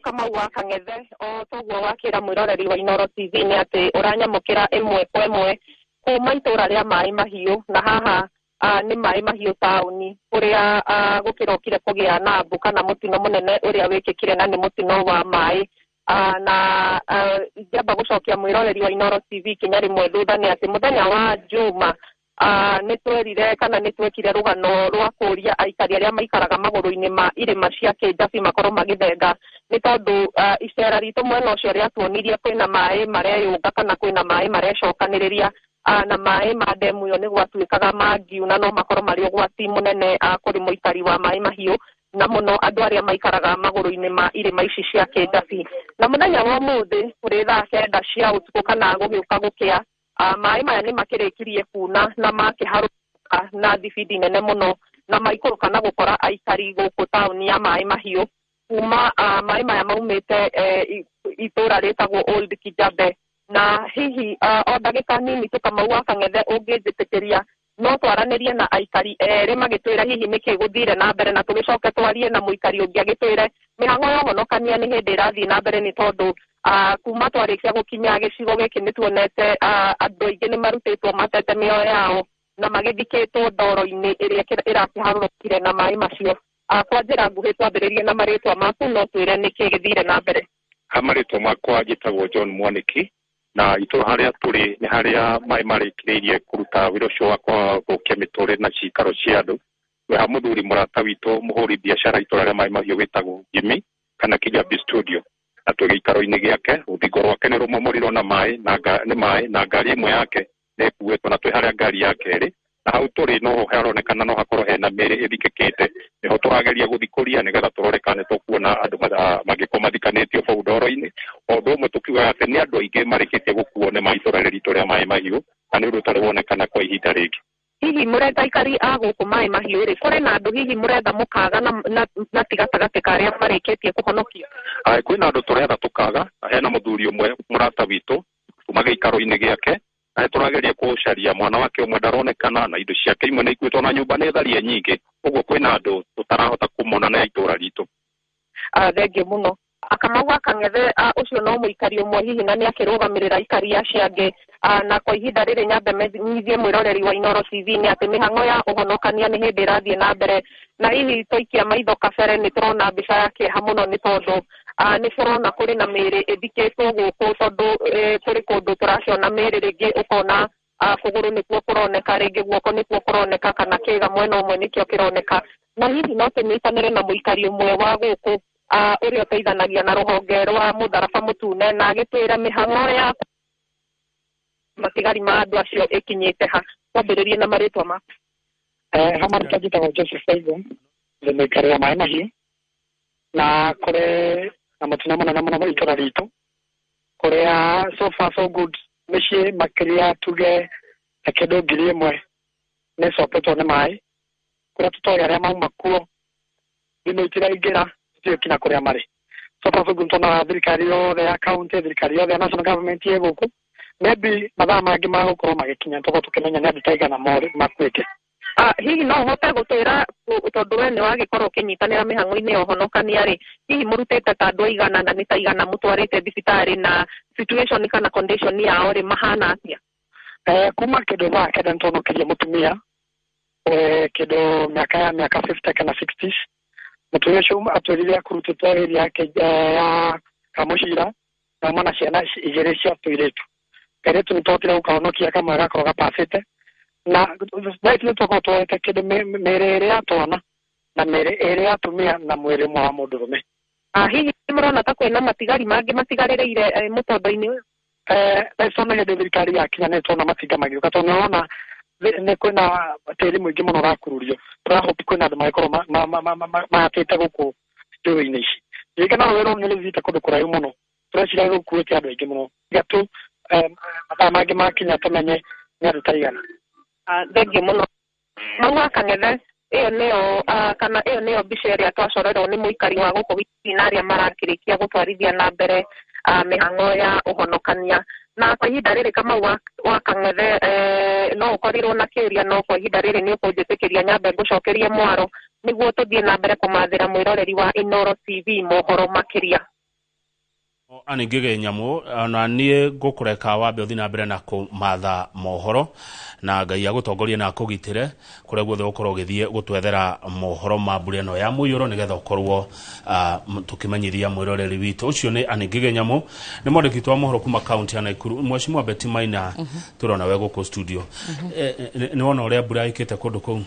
Kamau wa Kang'ethe, o toguo wakĩra mwĩroreri wa Inooro TV nĩ atĩ ũranyamũkĩra ĩmwe kwa ĩmwe kuma itũra rĩa Maĩ Mahiũ, na haha nĩ Maĩ Mahiũ taũni kũrĩa gũkĩrokire kũgĩa na mbu kana mũtino mũnene ũrĩa wĩkĩkire, na nĩ mũtino wa maĩ. Na ingĩamba gũcokia mwĩroreri wa Inooro TV kinya rĩmwe thutha nĩ atĩ mũthenya wa Juma nĩ twerire kana nĩ twekire rũgano rwa kũria aikari arĩa maikaraga magũrũ-inĩ ma irĩma cia Kĩnjabi makorwo magĩthenga, nĩ tondũ icera ritũ mwena ũcio rĩatuonirie kwĩna maĩ mareyũnga kana kwĩna maĩ marecokanĩrĩria, na maĩ ma ndemu ĩyo nĩ gwatuĩkaga mangiuna no makorwo marĩ ũgwati mũnene kũrĩ mũikari wa Maĩ Mahiũ, na mũno andũ arĩa maikaraga magũrũ-inĩ ma irĩma ici cia Kĩnjabi. Na mũthenya wa ũmũthĩ kũrĩ thaa 9 cia ũtukũ kana gũgĩũka gũkĩa, maĩ maya nĩ makĩrĩkirie kuna na makĩharũka na thibindi nene mũno, na maikũrũka na gũkora aikari gũkũ taũni ya Maĩ Mahiũ kuma maĩ maya maumĩte itũra rĩtagwo Old Kijabe. Na hihi o ndagĩka nini tu Kamau wa Kang'ethe ũngĩnjĩtĩkĩria no twaranĩrie na aikari erĩ magĩtwĩra hihi nĩkĩ gũthire na mbere, na tũgĩcoke twarie na mũikari ũngĩ agĩtwĩre mĩhang'o ya ũhonokania nĩ hĩndĩ ĩrathiĩ na mbere, nĩ tondũ kuma twarĩkia gũkinya gĩcigo gĩkĩ nĩ tuonete andũ aingĩ nĩ marutĩtwo matete mĩoyo yao na magĩthikĩtwo ndoro-inĩ ĩrĩa ĩrakĩharũrũkire na maĩ macio. Kwa njĩra nguhĩ twambĩrĩrie na marĩtwa maku, no twĩre nĩkĩ gĩthire na mbere. Ha marĩtwa makwa njĩtagwo John Mwaniki, na itũra harĩa tũrĩ nĩ harĩa maĩ marĩkĩrĩirie kũruta wĩra ũcio wa gũthũkia mĩtũrĩre na cikaro cia andũ. Twĩ ha mũthuri mũrata witũ mũhũri biacara itũra rĩa Maĩ Mahiũ wĩtagwo Jimmy kana Kijabi Studio, na twĩ gĩikaro-inĩ gĩake. Rũthingo rwake nĩ rũmomorirwo na maĩ na nĩ maĩ, na ngari ĩmwe yake nĩ ĩkuĩtwo, na twĩ harĩa ngari yake ĩrĩ, na hau tũrĩ no haronekana no hakorwo hena mĩĩrĩ ĩthikĩkĩte. Nĩho tũrageria gũthikũria nĩgetha tũrore kana nĩ tũkuona andũ mangĩkorwo mathikanĩtio bau ndoro-inĩ. O ũndũ ũmwe tũkiugaga atĩ nĩ andũ aingĩ marĩkĩtie gũkuo nĩ maĩ itũra rĩrĩ ritũ rĩa Maĩ Mahiũ, na nĩ ũndũ ũtarĩ wonekana kwa ihinda rĩngĩ. Hihi mũretha aikari a gũkũ Maĩ Mahiũ rĩ, kũrĩ na andũ hihi mũretha mũkaga na ti gatagatĩ ka arĩa marĩkĩtie kũhonokio? Kwĩna andũ tũretha tũkaga. Hena mũthuri ũmwe mũrata witũ kuma gĩikaro-inĩ gĩake, na tũrageria kũcaria mwana wake ũmwe ndaronekana, na indo ciake imwe nĩ ikuĩtwo na nyũmba nĩ tharie nyingĩ, ũguo kwĩna andũ tũtarahota kũmona na itũra ritũ. Thengiũ mũno Kamau wa Kang'ethe. Ũcio no mũikari ũmwe hihi na nĩ akĩrũgamĩrĩra aikari acio angĩ. Na kwa ihinda rĩrĩ nyambe menyithie mwĩroreri wa Inooro TV nĩ atĩ mĩhang'o ya ũhonokania nĩ hĩndĩ ĩrathiĩ na mbere, na hihi twaikia maitho kabere nĩ tũrona mbica ya kĩeha mũno, nĩ tondũ nĩ tũrona kũrĩ na mĩĩrĩ ĩthikĩtwo gũkũ, tondũ kũrĩ kũndũ tũraciona mĩĩrĩ rĩngĩ ũkona kũgũrũ nĩkuo kũroneka, rĩngĩ guoko nĩkuo kũroneka, kana kĩga mwena ũmwe nĩkĩo kĩroneka. Na hihi no tũnyitanĩre na mũikari ũmwe wa gũkũ ũrĩa ũteithanagia na rũhonge rwa mũtharaba mũtune, na agĩtwĩra mĩhang'o ya matigari ma andũ acio ĩkinyĩte ha. Twambĩrĩrie na marĩtwa maku. Ha marĩtwa njĩtagwo Joseph Waigo, ndĩ mũikari wa Maĩ Mahiũ, na kũrĩ na mũtino mũnene mũno itũra ritũ, kũrĩa so far so good mĩciĩ makĩria tuge ta kĩndũ 1000 nĩ ĩcoketwo nĩ maĩ, kũrĩa tũtoĩ arĩa mauma kuo, thimũ itiraingĩra, tũtiũĩ kinya kũrĩa marĩ. So far so good tuonaga thirikari yothe ya county, thirikari yothe ya national government ĩ gũkũ, maybe mathaa mangĩ magũkorwo magĩkinya tũkorwo tũkĩmenya nĩ andũ ta aigana makuĩte. Hihi no ũhote gũtwĩra, tondũ we nĩ wagĩkorwo ũkĩnyitanĩra mĩhang'o-inĩ ya ũhonokania rĩ, hihi mũrutĩte ta andũ aigana na nĩ ta aigana mũtwarĩte thibitarĩ, na situation kana condition yao rĩ mahana atĩa? Kuma kĩndũ thaa 9 nĩ twonokirie mũtumia kĩndũ mĩaka ya mĩaka 50 kana 60s. Mũtumia ũcio atwĩrire akurutĩtwo area yake ya Kamũcira, na auma na ciana igĩrĩ cia tũirĩtu. Kairĩtu nĩ twahotire gũkahonokia, kamwe gakorwo gapacĩte, na thaa ici nĩ twakorwo tuoete kĩndũ mĩĩrĩ ĩrĩ ya twana na mĩĩrĩ ĩrĩ ya atumia na mwĩrĩ ũmwe wa mũndũrũme. Hihi mũrona ta kwĩna matigari mangĩ matigarĩrĩire mũtondo-inĩ ũyũ? Thaa ici tuona hĩndĩ thirikari yakinya nĩ tuona matinga magĩũka, tondũ nĩ ũrona nĩ kwĩna tĩri mũingĩ mũno ũrakururio. Tũrahope kwĩna andũ mangĩkorwo mahatĩte gũkũ njũĩ-inĩ ici. Rĩngĩ no rũĩ rũu nĩ rũthiĩte kũndũ kũraihu mũno, tũreciria rũkuĩte andũ aingĩ mũno. Tiga tu mathaa mangĩ makinya tũmenye nĩ andũ ta aigana. Thengiũ mũno Kamau wa Kang'ethe. Ĩyo nĩyo kana ĩyo nĩyo mbica ĩrĩa twacorerwo nĩ mũikari wa gũkũ hihi na arĩa marakĩrĩkia gũtwarithia na mbere mĩhang'o ya ũhonokania. Na kwa ihinda rĩrĩ Kamau wa Kang'ethe, no ũkorirwo na kĩũria, no kwa ihinda rĩrĩ nĩ ũkũnjĩtĩkĩria nyambe ngũcokerie mwaro nĩguo tũthiĩ na mbere kũmathĩra mwĩroreri wa Inooro TV mohoro makĩria. Anne Ngĩgĩ Nyamũ, ona niĩ ngũkũreka wambe ũthiĩ na mbere na kũmatha mohoro, na Ngai agũtongorie na akũgitĩre kũrĩa guothe ũkorwo ũgĩthiĩ gũtwethera mohoro ma mbura ĩno ya mũiyũro, nĩgetha ũkorwo tũkĩmenyithia mwĩroreri witũ. Ũcio nĩ Anne Ngĩgĩ Nyamũ, nĩ mwandĩki witũ wa mohoro kuma kaunti ya Nakuru. Mheshimiwa Betty Maina, tũrona we gũkũ studio. Nĩ wona ũrĩa mbura ĩkĩte kũndũ kũu?